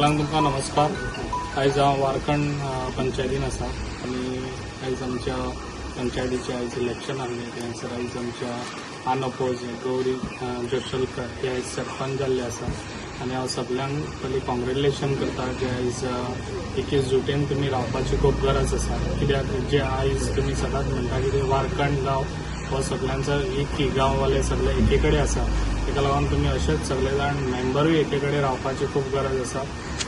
सगळ्यांक तुमकां नमस्कार. आयज हांव वारखंड पंचायतीन आसा आनी आयज आमच्या पंचायतीचें आयज इलेक्शन आहलें. थंयसर आयज आमच्या अनअपोज गौरी जोशलकर हे आयज सरपंच जाल्ले आसा आनी हांव सगल्यांक पयलीं कॉंग्रेच्युलेशन करता जे आयज एके जुटेन तुमी रावपाची खूब गरज आसा, कित्याक जे आयज तुमी सदांच म्हणटा की वारखंड गांव हो सगल्यांचो एक गांववाले सगळे एके कडेन आसा. ताका लागून तुमी अशेंच सगळे जाण मेंबरूय एके कडेन रावपाची खूब गरज आसा.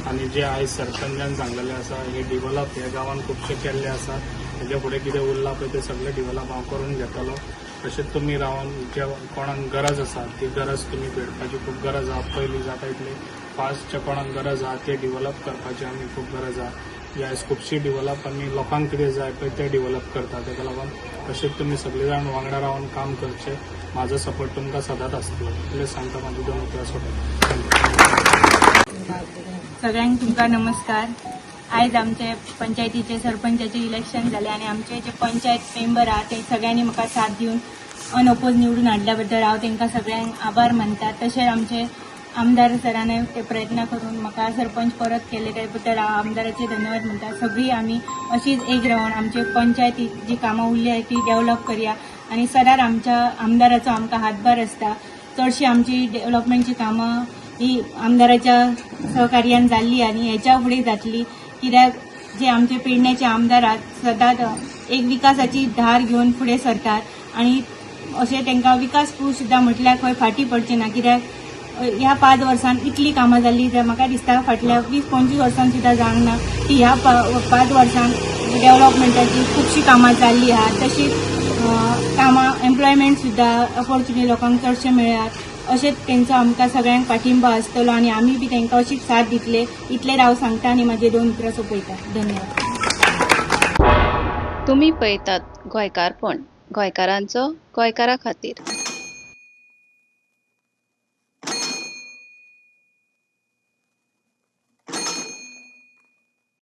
आनी जे आयज सरपंचान सांगलेलें आसा, हे डिवलप ह्या गांवान खुबशे केल्ले आसा. हेच्या फुडें कितें उरलां पळय, तें सगळें डिवलप हांव करून घेतलो. तशेंच तुमी रावन जे कोणाक गरज आसा ती गरज तुमी फेडपाची खूब गरज आसा. पयलीं जाता इतले फास्ट जे कोणाक गरज आसा ते डिवलप करपाची आमी खूब गरज आसा. जे आयज खुबशी डिवलप आमी लोकांक कितें जाय पळय तें डिवलप करता. ताका लागून तशेंच तुमी सगळे जाण वांगडा रावन काम करचें. म्हाजो सपोर्ट तुमकां सदांच आसतलो इतलें सांगता, म्हाजी दोन उतरां सोडटा. सगळ्यांक तुमकां नमस्कार. आयज आमचे पंचायतीचे सरपंचाचे इलेक्शन जाले आनी आमचे जे पंचायत मेंबर आहा ते सगळ्यांनी म्हाका साथ दिवन अनअपोज निवडून हाडल्या बद्दल हांव तांकां सगळ्यांक आभार मानता. तशेंच आमचे आमदार सरान ते प्रयत्न करून म्हाका सरपंच परत केले, त्या बद्दल हांव आमदाराचे धन्यवाद म्हणटा. सगळीं आमी अशीच एक रावन आमचे पंचायती जी कामां उरली आहाय ती डेवलप करया आनी सदांच आमच्या आमदाराचो आमकां हातभार आसता. चडशी आमची डेवलपमेंटची कामां ही आमदाराच्या सहकार्यान जाल्ली आनी हेच्या फुडें जातली, कित्याक जे आमचे पेडण्याचे आमदार आहात सदांच एक विकासाची धार घेवन फुडें सरतात आनी अशें तांकां विकास पुरूश सुद्दां म्हटल्यार खंय फाटीं पडचें ना, कित्याक ह्या 5 वर्सांत इतली कामां जाल्ली जाल्यार म्हाका दिसता फाटल्या 20-25 वर्सांत सुद्दां जावंक ना की ह्या 5 वर्सांत डेवलपमेंटाची खुबशीं कामां जाल्लीं आहात. तशींच कामां एम्प्लॉयमेंट सुद्दां ऑपॉर्च्युनिटी लोकांक चडशे मेळ्ळ्यात. अशेंच तेंचो आमकां सगळ्यांक पाठिंबा आसतलो आनी आमी बी तांकां अशीच साथ दितले इतलें हांव सांगता आनी म्हाजे दोन उतरां सोंपयता. धन्यवाद. तुमी पळयतात गोंयकारपण, गोंयकारांचो गोंयकारा खातीर.